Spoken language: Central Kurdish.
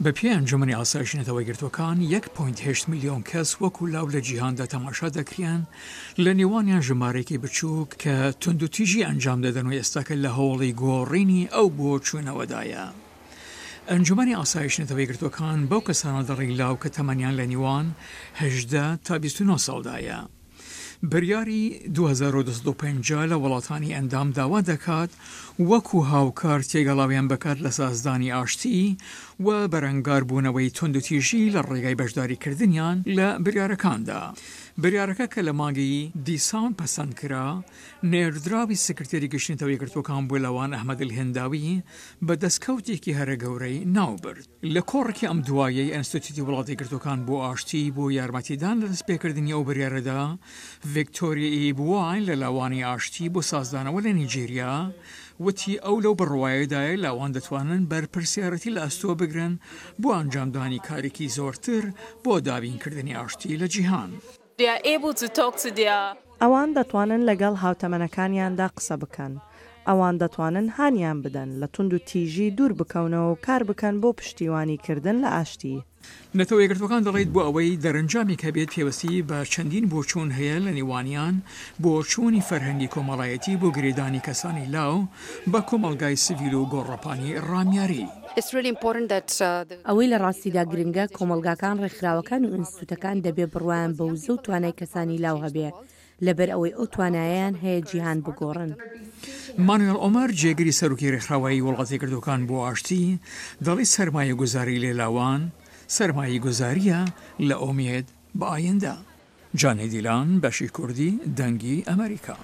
بە پێی ئەنجومەنی ئاسایشی نەتەوە یەکگرتووەکان، یەک پۆینت هەشت ملیۆن کەس وەکو لاو لە جیهاندا تەماشا دەکرێن، لە نێوانیان ژمارەیەکی بچووک کە توندوتیژی ئەنجام دەدەن و ئێستاکە لە هەوڵی گۆڕینی ئەو بۆچوونەوەدایە. ئەنجومەنی ئاسایشی نەتەوە یەکگرتووەکان بەو کەسانە دەڵی لاو کە تەمەنیان لە نێوان 18 تا 29 ساڵدایە. بریاری 2250 لە وڵاتانی ئەندام داوا دەکات وەکو هاوکار تێگەڵاویان بکات لە سازدانی ئاشتی و بەرەنگاربوونەوەی توندوتیژی لە ڕێگای بەشداریکردنیان لە بریارەکاندا. بریارەکە کە لە مانگی دیسان پەسەند کرا، نێردراوی سکرتێری گشتی نەتەوە یەکگرتووەکان بوو لەوان ئەحمەد الهنداوی بە دەستکەوتێکی هەرە گەورەی ناوبرد. لە کۆڕێکی ئەم دوایەی ئەنستیتوتی وڵاتە یەکگرتووەکان بۆ ئاشتی بۆ یارمەتیدان لە دەستپێکردنی ئەو بریارەدا، ڤیکتۆریا ئیبوای لە لاوانی ئاشتی بۆ سازدانەوە لە نیجیریا وتی ئەو لەو بڕوایەدایە لاوان دەتوانن بەرپرسیارەتی لە ئەستۆ بگرن بۆ ئەنجامدانی کارێکی زۆرتر بۆ دابینکردنی ئاشتی لە جیهان. ئەوان دەتوانن لەگەڵ هاوتەمەنەکانیاندا قسە بکەن. ئەوان دەتوانن هانیان بدەن لە توندوتیژی دوور بکەونەوە و کار بکەن بۆ پشتیوانیکردن لە ئاشتی. نەتەوە یەکگرتووەکان دەڵیت بۆ ئەوەی دەرەنجامێک هەبێت پێوستی بە چەندین بۆچوون هەیە لە نێوانیان بۆچوونی فەرهەنگی کۆمەڵایەتی بۆ گرێدانی کەسانی لاو بە کۆمەڵگای سڤیل و گۆڕەپانی ڕامیاری. ئەوەی لە ڕاستیدا گرنگە، کۆمەڵگاکان، ڕێکخراوەکان و ئینستتوتەکان دەبێ بڕوایان بە وزە و توانای کەسانی لاو هەبێ، لەبەر ئەوەی ئەو توانایەیان هەیە جیهان بگۆڕن. مانوێل ئۆمەر، جێگری سەرۆکی رێکخراوەی وڵاتەیەکگرتووەکان بۆ ئاشتی، دەڵێت سەرمایەگوزاری لە لاوان، سەرمایەگوزارییە لە ئومێد بە ئایندە. جانی دیلان، بەشی کوردی، دەنگی ئەمەریکا.